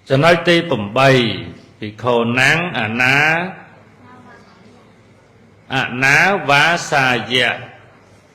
ចំណុចទី8ភិក្ខុណាំងអនាអនាវាសាយៈ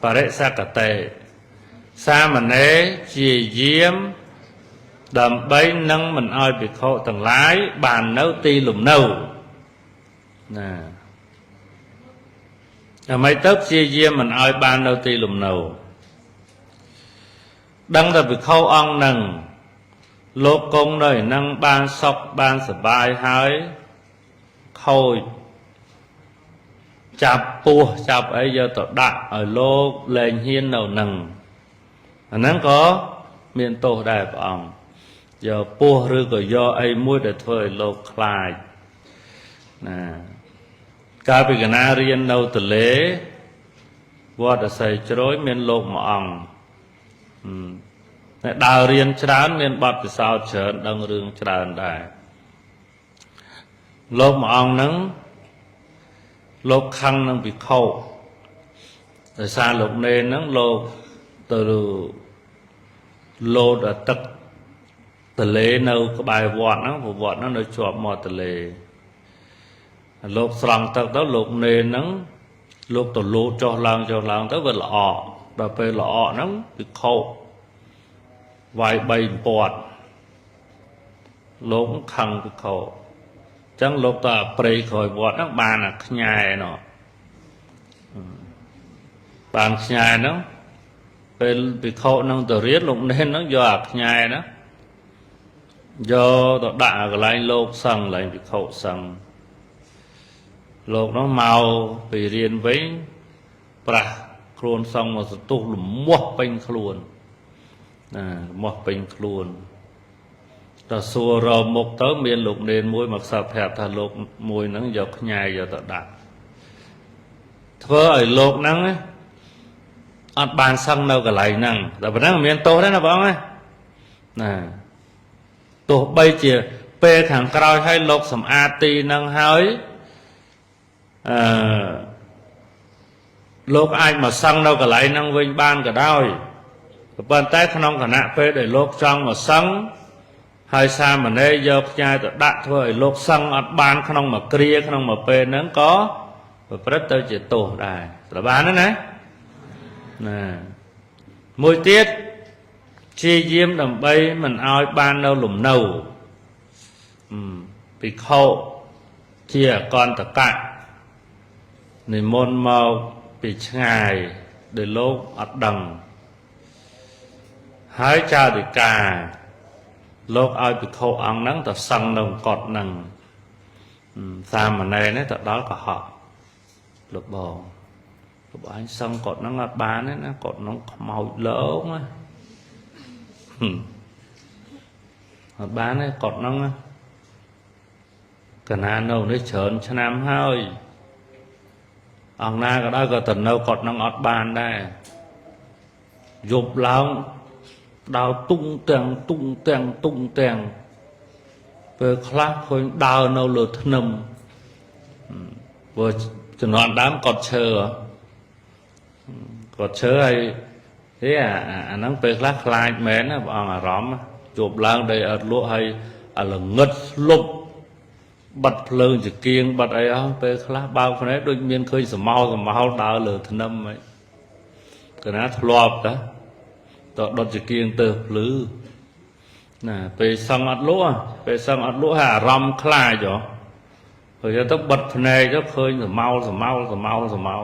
បរិសកតេសាមណេរជាយាមដើម្បីនឹងមិនឲ្យភិក្ខុទាំងឡាយបាននៅទីលំនៅណាអ្វីទៅព្យាយាមមិនឲ្យបាននៅទីលំនៅដឹងតែភិក្ខុអង្គនឹងលោកគង់នៅនឹងបានសុខបានសប្បាយហើយខូចចាប់ពោះចាប់អីយកទៅដាក់ឲ្យលោកលែងហ៊ាននៅនឹងអាហ្នឹងក៏មានទោសដែរព្រះអង្គយកពោះឬក៏យកអីមួយដែលធ្វើឲ្យលោកខ្លាចណាកាលពីកណារៀននៅទលេវត្តអសីជ្រោយមានលោកមួយអង្គតែដើររៀនច្រើនមានបទពិសោធន៍ច្រើនដឹងរឿងច្រើនដែរលោកមួយអង្គហ្នឹងលោកខឹងនឹងភិក្ខុដោយសារលោកនេនហ្នឹងលោកទៅលោតទឹកទលេនៅក្បែរវត្តហ្នឹងព្រោះវត្តហ្នឹងនៅជាប់មាត់ទលេលោកស្រង់ទឹកទៅលោកនេនហ្នឹងលោកទៅលោតចុះឡើងចុះឡើងទៅវាល្អក់ដល់ពេលល្អក់ហ្នឹងភិក្ខុវាយ3ពាត់លោកខឹងភិក្ខុអញ្ចឹងលោកទៅព្រៃក្រោយវត្តហ្នឹងបានអាខ្ញែណោះបានខ្ញែហ្នឹងពេលភិក្ខុហ្នឹងទៅរៀនលោកនេនហ្នឹងយកអាខ្ញែហ្នឹងយកទៅដាក់កន្លែងលោកសឹងកន្លែងភិក្ខុសឹងលោកនោះមកពីរៀនវិញប្រាស់ខ្លួនសឹងមកសន្ទុះលមាស់ពេញខ្លួនណាលមាស់ពេញខ្លួនតើសួររមុខទៅមានលោកនេនមួយមកខ្សែប្រាប់ថាលោកមួយហ្នឹងយកខ្ញែយកទៅដាក់ធ្វើឲ្យលោកហ្នឹងអត់បានសឹងនៅកន្លែងហ្នឹងតែប៉ុណ្ណឹងមានទោសដែរណាបងណាណាទោះបីជាពេលខាងក្រោយឲ្យលោកសម្អាតទីហ្នឹងហើយអឺលោកអាចមកសឹងនៅកន្លែងហ្នឹងវិញបានក៏ដោយប៉ុន្តែក្នុងខណៈពេលដែលលោកចង់មកសឹងហើយសាមណេរយកខ្ញែទៅដាក់ធ្វើឲ្យលោកសឹងអត់បានក្នុងមួយគ្រាក្នុងមួយពេលហ្នឹងក៏ប្រព្រឹត្តទៅជាទោសដែរស្រាប់បានទេណាណាមួយទៀតជាយាមដើម្បីមិនឲ្យបាននៅលំនៅភិក្ខុជាអកន្តកៈនិមន្តមកពីឆ្ងាយដែលលោកអត់ដឹងហើយចារិកាលោកឲ្យភិក្ខុអង្គហ្នឹងទៅសឹងនៅកត់ហ្នឹងសាមណេរនេះទៅដល់កុហកលោកបងលោកអញសឹងកត់ហ្នឹងអត់បានទេណាកត់ហ្នឹងខ្មោចលោងណាអត់បានទេកត់ហ្នឹងកណានៅនេះច្រើនឆ្នាំហើយអង្គណាក៏ដោយក៏ទៅនៅកត់ហ្នឹងអត់បានដែរយប់ឡើងដើរទុងទាំងទុងទាំងទុងទាំងពេលខ្លះឃើញដើរនៅលើធ្នឹមព្រោះជំនាន់ដើមកត់ឈើកត់ឈើហើយទេអាហ្នឹងពេលខ្លះខ្លាចមែនណាព្រះអង្គអារម្មណ៍ជួបឡើងដែលអត់លក់ហើយអាល្ងឹតស្លុបបិទភ្លើងចង្គៀងបិទអីអស់ពេលខ្លះបើកភ្នែកដូចមានឃើញសមោសមោដើរលើធ្នឹមហើយកណាធ្លាប់តាតដុតចង្គៀងទៅភ្លឺណាពេលសឹងអត់លក់ពេលសឹងអត់លក់ហើយអារម្មណ៍ខ្លាចហ៎ហើយទៅបិទភ្នែកទៅឃើញសមោសមោសមោសមោ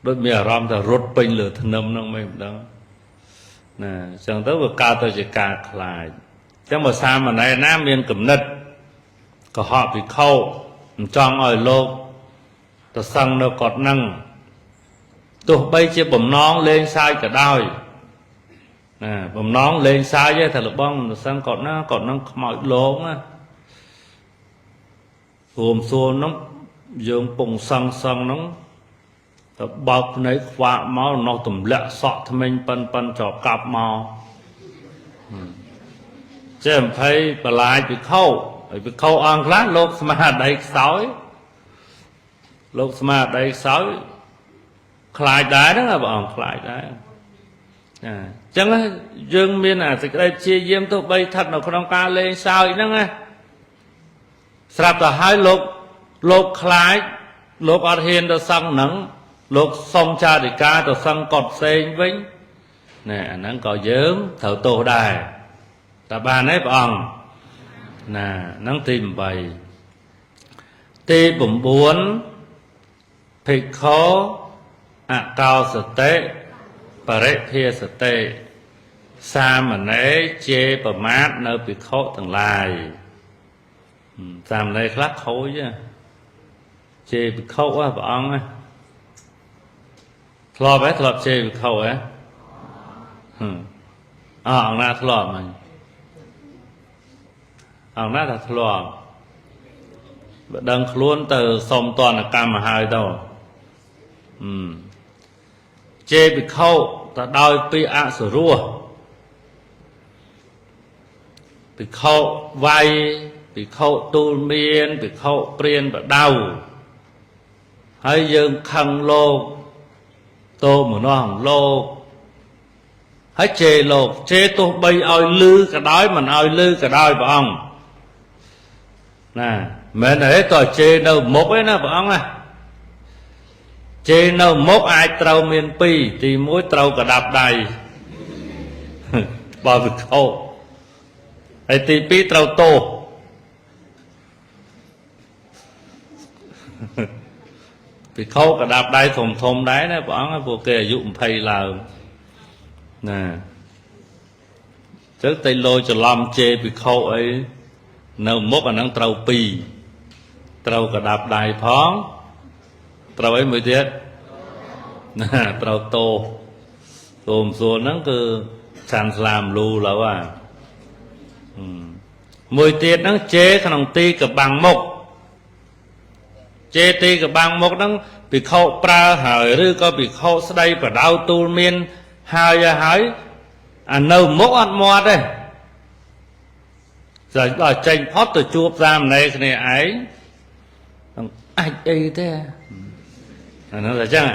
ដូចមានអារម្មណ៍ថារត់ពេញលើធ្នឹមហ្នឹងមិនដឹងណាអញ្ចឹងទៅវាកើតទៅជាការខ្លាចអញ្ចឹងបើសាមណេរណាមានគំនិតកុហកភិក្ខុមិនចង់ឲ្យលោកទៅសឹងនៅកត់ហ្នឹងទោះបីជាបំណងលេងសើចក៏ដោយណាបំណងលេងសើចទេថាលោកបងទៅសឹងកត់ណាកត់ហ្នឹងខ្មោចលងណារួមសួរហ្នឹងយើងពងសឹងសឹងហ្នឹងទៅបោកភ្នែកខ្វាក់មកនោះទម្លាក់សក់ថ្មិញប៉ិនប៉ិនចកាប់មកចេះ20បលាយភិក្ខុហើយភិក្ខុអង្គខ្លះលោកស្មារតីខ្សោយលោកស្មារតីខ្សោយខ្លាចដែរហ្នឹងព្រះអង្គខ្លាចដែរអញ្ ចឹងយើងមានអាសេចក្តីព្យាយាមទោះបីស្ថិតនៅក្នុងការលេងសើចហ្នឹងណាស្រាប់តែហើយលោកខ្លាចលោកអត់ហ៊ានទៅសឹងហ្នឹងលោកសុំចារិកាទៅសឹងកត់ផ្សេងវិញណែអាហ្នឹងក៏យើងត្រូវទោសដែរតើបានទេព្រះអង្គណាហ្នឹងទី8ទី9ភិក្ខុអកោសតិបរិភាសតិសាមណេរជេរប្រមាថនៅភិក្ខុទាំងឡាយសាមណេរខ្លះខូចជេរភិក្ខុហ៎ព្រះអង្គហ៎ធ្លាប់ហ៎ធ្លាប់ជេរភិក្ខុហ៎អអង្គណាធ្លាប់ហ្នឹងអង្គណាថាធ្លាប់បើដឹងខ្លួនទៅសុំតនកម្មមកហើយទៅជេរភិក្ខុទៅដោយពាក្យអសុរោះភិក្ខុវាយភិក្ខុទូលមានភិក្ខុព្រានបដៅហើយយើងខឹងលោកតោមនោះលោកហើយជេរលោកជេរទោះបីឲ្យលឺក៏ដោយមិនឲ្យលឺក៏ដោយព្រះអង្គណាមិនទេតើជេរនៅមុខឯណាព្រះអង្គណាជេរនៅមុខអាចត្រូវមានពីរទី1ត្រូវកដាប់ដៃបើវិខោហើយទី2ត្រូវទោសភិក្ខុកដាប់ដៃធំធំដែរណាព្រះអង្គពួកគេអាយុ20ឡើងណាចឹងតែលោច្រឡំជេរភិក្ខុអីនៅមុខអាហ្នឹងត្រូវពីរត្រូវកដាប់ដៃផងត្រូវអីមួយទៀតណាត្រូវតោទោមសួនហ្នឹងគឺឆាន់ស្លាមលូឡើយមួយទៀតហ្នឹងជេរក្នុងទីកបាំងមុខជេរទីកបាំងមុខហ្នឹងភិក្ខុប្រើហើយឬក៏ភិក្ខុស្ដីបដៅទូលមានហើយហើយអានៅមុខអត់មាត់ទេស្រាប់ដល់ចេញផុតទៅជួបសាមណេរគ្នាឯងអាចអីទេអានោះតែចឹង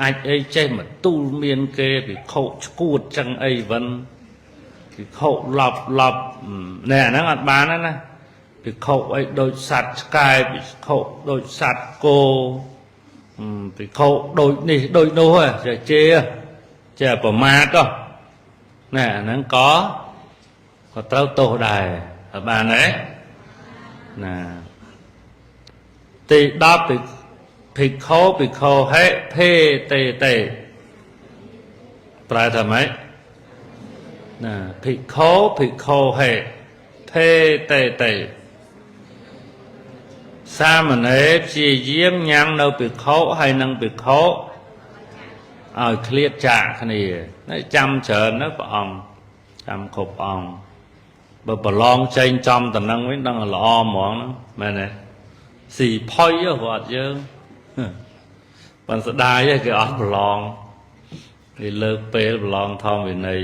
អាចអីចេះមកទូលមានគេភិក្ខុឈួតចឹងអីវិនភិក្ខុឡប់ឡប់ណែអាហ្នឹងអត់បានណាភិក្ខុអីដូចសត្វឆ្កែភិក្ខុដូចសត្វគោភិក្ខុដូចនេះដូចនោះហ៎ចេះជេរចេះប្រមាថណែអាហ្នឹងក៏ត្រូវទោសដែរអត់បានទេណាទី10ភិក្ខុភិក្ខុហេភេតេតេប្រែថាម៉េចណាភិក្ខុភិក្ខុហេភេតេតេសាមណេរព្យាយាមញ៉ាំងនៅភិក្ខុហើយនឹងភិក្ខុឲ្យឃ្លាតចាកគ្នាចាំច្រើនណាព្រះអង្គចាំគ្រប់អង្គបើប្រឡងចេញចំតំណឹងវិញដឹងល្អហ្មងហ្នឹងមែនទេស៊ីផុយវត្តយើងប៉ុន្តែស្ដាយគេអត់ប្រឡងគេលើកពេលប្រឡងធម្មវិន័យ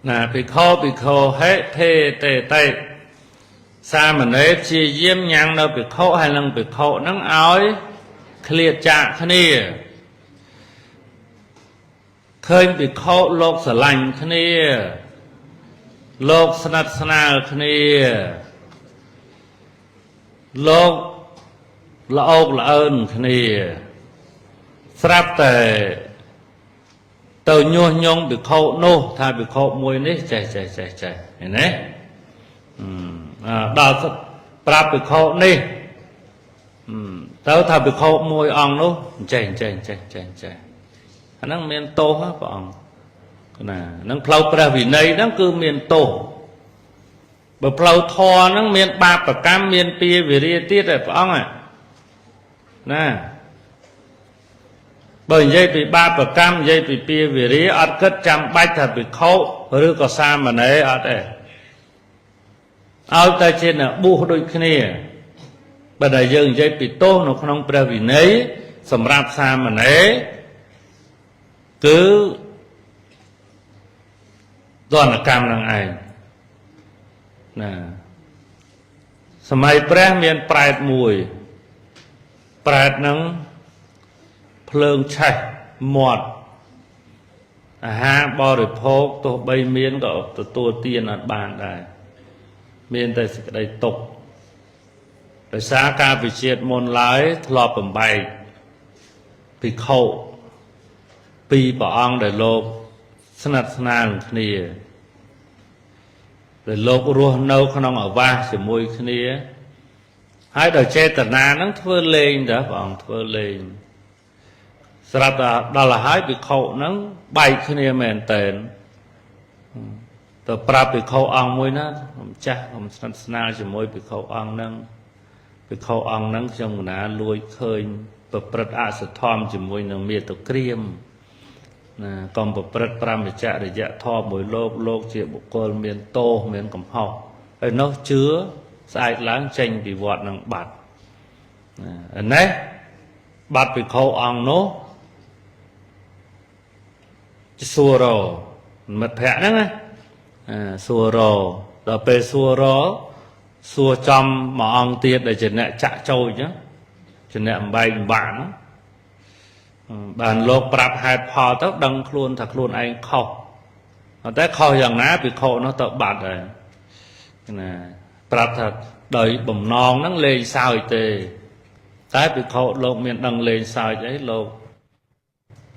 ណាភិក្ខុភិក្ខុហេភេតេតេសាមណេរព្យាយាមញ៉ាំងនៅភិក្ខុហើយនឹងភិក្ខុហ្នឹងឲ្យឃ្លាតចាកគ្នាឃើញភិក្ខុលោកស្រឡាញ់គ្នាលោកស្និទ្ធស្នាលគ្នាលោកល្អោកល្អើនគ្នាស្រាប់តែទៅញុះញង់ភិក្ខុនោះថាភិក្ខុមួយនេះចេះចេះចេះចេះឃើញទេដល់ប្រាប់ភិក្ខុនេះទៅថាភិក្ខុមួយអង្គនោះចេះចេះចេះចេះចេះអាហ្នឹងមានទោសព្រះអង្គណាហ្នឹងផ្លូវព្រះវិន័យហ្នឹងគឺមានទោសបើផ្លូវធម៌ហ្នឹងមានបាបកម្មមានពៀវិរិយទៀតឯព្រះអង្គណាបើនិយាយពីបាបកម្មនិយាយពីពៀវិរិយអត់គិតចាំបាច់ថាភិក្ខុឬក៏សាមណេរអត់ទេឲ្យតែជាអ្នកបួសដូចគ្នាបើដែលយើងនិយាយពីទោសនៅក្នុងព្រះវិន័យសម្រាប់សាមណេរគឺទណ្ឌកម្មនឹងឯងណាសម័យព្រះមានប្រែតមួយប្រែតនឹងភ្លើងឆេះ មាត់អាហារបរិភោគទោះបីមានក៏ទទួលទានអត់បានដែរមានតែសេចក្តីទុក្ខដោយសារការវិជាតិមុនឡើយធ្លាប់បំបែកភិក្ខុពីរព្រះអង្គដែលលោកស្និទ្ធស្នាលនឹងគ្នាដែលលោករស់នៅក្នុងអាវាសជាមួយគ្នាហើយដោយចេតនាហ្នឹងធ្វើលេងតើព្រះអង្គធ្វើលេងស្រាប់តែដល់ហើយភិក្ខុហ្នឹងបែកគ្នាមែនតែនទៅប្រាប់ភិក្ខុអង្គមួយណាខ្ញុំចាស់ខ្ញុំស្និទ្ធស្នាលជាមួយភិក្ខុអង្គហ្នឹងភិក្ខុអង្គហ្នឹងខ្ញុំកណាលួចឃើញប្រព្រឹត្តអសធម្មជាមួយនឹងមាតុក្រៀមណាកុំប្រព្រឹត្តព្រហ្មចរិយធម៌មួយលោកលោកជាបុគ្គលមានទោសមានកំហុសហើយនោះជឿស្អែកឡើងចេញពីវត្តនឹងបាត់ណានេះបាត់ភិក្ខុអង្គនោះសួររមិត្តភ័ក្ដិហ្នឹងណាសួររដល់ពេលសួររសួរចំមួយអង្គទៀតដែលជាអ្នកចាក់ចូលអញ្ចឹងជាអ្នកអំបែកអំបាក់ហ្នឹងបានលោកប្រាប់ហេតុផលទៅដឹងខ្លួនថាខ្លួនឯងខុសតែខុសយ៉ាងណាភិក្ខុនោះទៅបាត់ហើយណាប្រាប់ថាដោយបំណងហ្នឹងលេងសើចទេតែភិក្ខុលោកមានដឹងលេងសើចអីលោក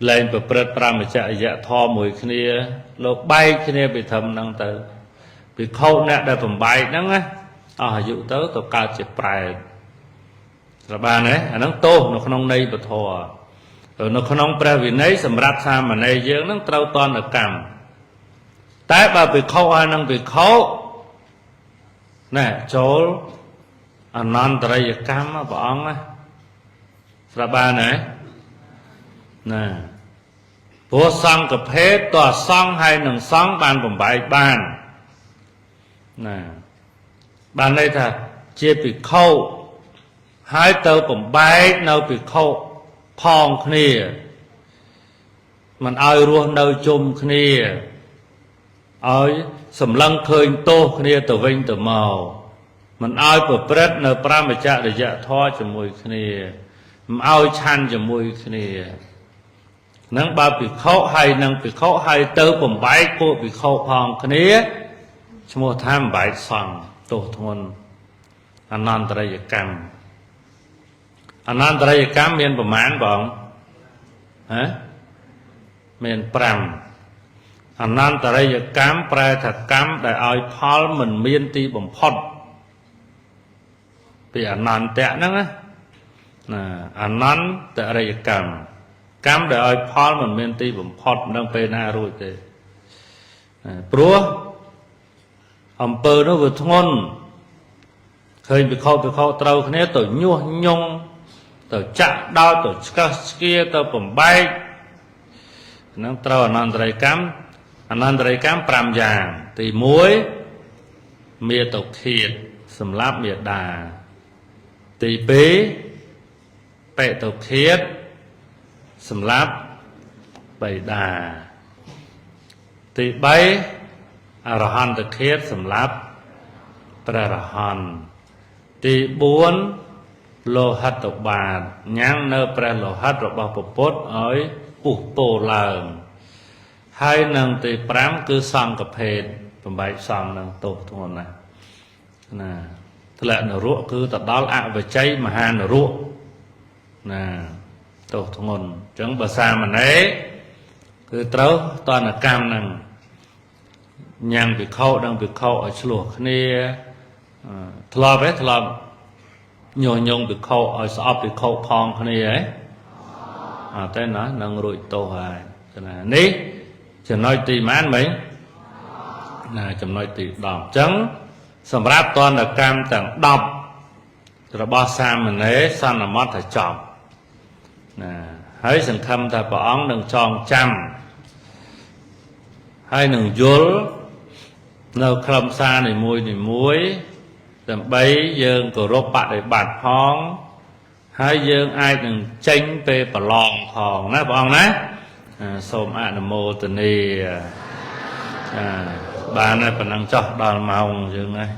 លែងប្រព្រឹត្តព្រហ្មចរិយធម៌មួយគ្នាលោកបែកគ្នាពីធំហ្នឹងទៅភិក្ខុអ្នកដែលបំបែកហ្នឹងណាអស់អាយុទៅទៅកើតជាប្រែតស្រាប់បានទេអាហ្នឹងទោសនៅក្នុងន័យពធនៅក្នុងព្រះវិន័យសម្រាប់សាមណេរយើងហ្នឹងត្រូវតនកម្មតែបើភិក្ខុហើយនឹងភិក្ខុណែចូលអនន្តរិយកម្មព្រះអង្គណាស្រាប់បានទេណាព្រោះសង្ឃភេទតើសង្ឃហើយនឹងសង្ឃបានបំបែកបានណាបានន័យថាជាភិក្ខុហើយទៅបំបែកនៅភិក្ខុផងគ្នាមិនឲ្យរស់នៅជុំគ្នាឲ្យសម្លឹងឃើញទោសគ្នាទៅវិញទៅមកមិនឲ្យប្រព្រឹត្តនៅព្រហ្មចរិយធម៌ជាមួយគ្នាមិនឲ្យឆាន់ជាមួយគ្នានឹងបើភិក្ខុហើយនឹងភិក្ខុហើយទៅបំបែកពួកភិក្ខុផងគ្នាឈ្មោះថាបំបែកសង្ឃទោសធ្ងន់អនន្តរិយកម្មអនន្តរិយកម្មមានប្រមាណបងហ៎មាន5អនន្តរិយកម្មប្រែថាកម្មដែលឲ្យផលមិនមានទីបំផុតពីអនន្តៈហ្នឹងណាអនន្តរិយកម្មកម្មដែលឲ្យផលមិនមានទីបំផុតមិនដឹងពេលណារួចទេព្រោះអំពើនោះវាធ្ងន់ឃើញភិក្ខុភិក្ខុត្រូវគ្នាទៅញុះញង់ទៅចាក់ដោតទៅឆ្កឹះឆ្កៀទៅបំបែកហ្នឹងត្រូវអនន្តរិយកម្មអនន្តរិយកម្ម5យ៉ាងទី1មាតុឃាតសម្រាប់មាតាទី2បេតុឃាតសម្រាប់បិតាទី3អរហន្តឃាតសម្រាប់ព្រះរហន្តទី4លោហិតបាតញ៉ាំងនៅព្រះលោហិតរបស់ពុទ្ធឲ្យពុះពោឡើងហើយនឹងទី5គឺសង្ឃភេទបំបែកសង្ឃនឹងទោសធ្ងន់ណាស់ណាធ្លាក់នរកគឺទៅដល់អវជ័យមហានរកណាទោសធ្ងន់អញ្ចឹងបើសាមណេរគឺត្រូវតនកម្មនឹងញ៉ាំងភិក្ខុនិងភិក្ខុឲ្យឆ្លោះគ្នាធ្លាប់ទេធ្លាប់ញុះញង់ភិក្ខុឲ្យស្អប់ភិក្ខុផងគ្នាហ៎អត់ទេណានឹងរួចទោសហើយណានេះចំណុចទីម៉ានមិញណាចំណុចទី10អញ្ចឹងសម្រាប់តនកម្មទាំង10របស់សាមណេរសន្មតថាចប់ណាហើយសង្ឃឹមថាព្រះអង្គនឹងចងចាំហើយនឹងយល់នៅខ្លឹមសារនីមួយនីមួយដើម្បីយើងគោរពបដិបត្តិផងហើយយើងអាចនឹងចេញពេលប្រឡងផងណាព្រះអង្គណាសូមអនុមោទនាបានហើយប៉ុណ្ណឹងចោះដល់ម៉ោងយើងហើយ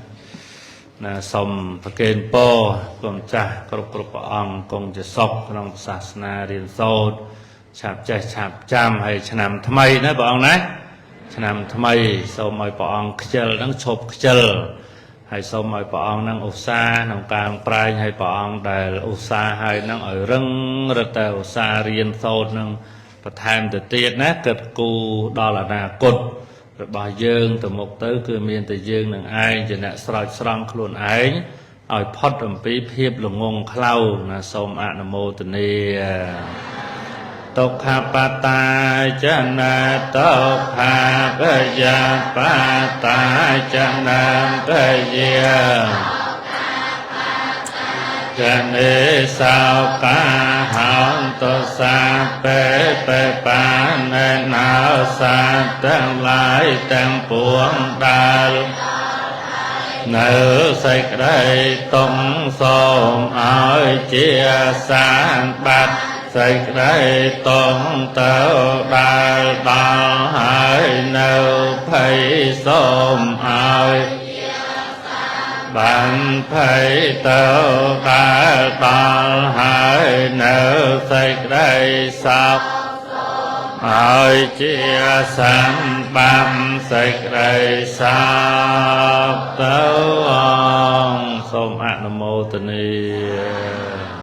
ណាសូមប្រគេនពរគុណចាស់គ្រប់គ្រប់ព្រះអង្គគង់ជាសុខក្នុងសាសនារៀនសូត្រ ឆាប់ចេះឆាប់ចាំហើយឆ្នាំថ្មីណាព្រះអង្គណាឆ្នាំថ្មីសូមឲ្យព្រះអង្គខ្ជិលហ្នឹងឈប់ខ្ជិលហើយសូមឲ្យព្រះអង្គហ្នឹងឧស្សាហ៍ក្នុងការប្រែងឲ្យព្រះអង្គដែលឧស្សាហ៍ហើយហ្នឹងឲ្យរឹងរឹតតែឧស្សាហ៍រៀនសូត្រហ្នឹងបន្ថែមទៅទៀតណាគិតគូរដល់អនាគតរបស់យើងទៅមុខទៅគឺមានតែយើងនឹងឯងជាអ្នកស្រោចស្រង់ខ្លួនឯងឲ្យផុតអំពីភាពល្ងងខ្លៅណាសូមអនុមោទនាទុក្ខបតាចនាទុក្ខាពយាបតាចនាពយាចនេសោកាហន្តសាពេពេបានណោសាទាំងឡាយទាំងពួងដែលនៅសេចក្តីតុងសូមឲ្យជាសានបាត់សេចក្តីតុងទៅដែលដល់ហើយនៅភ័យសូមឲ្យបានភ័យទៅដែលដល់ហើយនៅសេចក្តីសោកឲ្យជាសម្បំសេចក្តីសោកទៅអង្គសូមអនុមោទនា។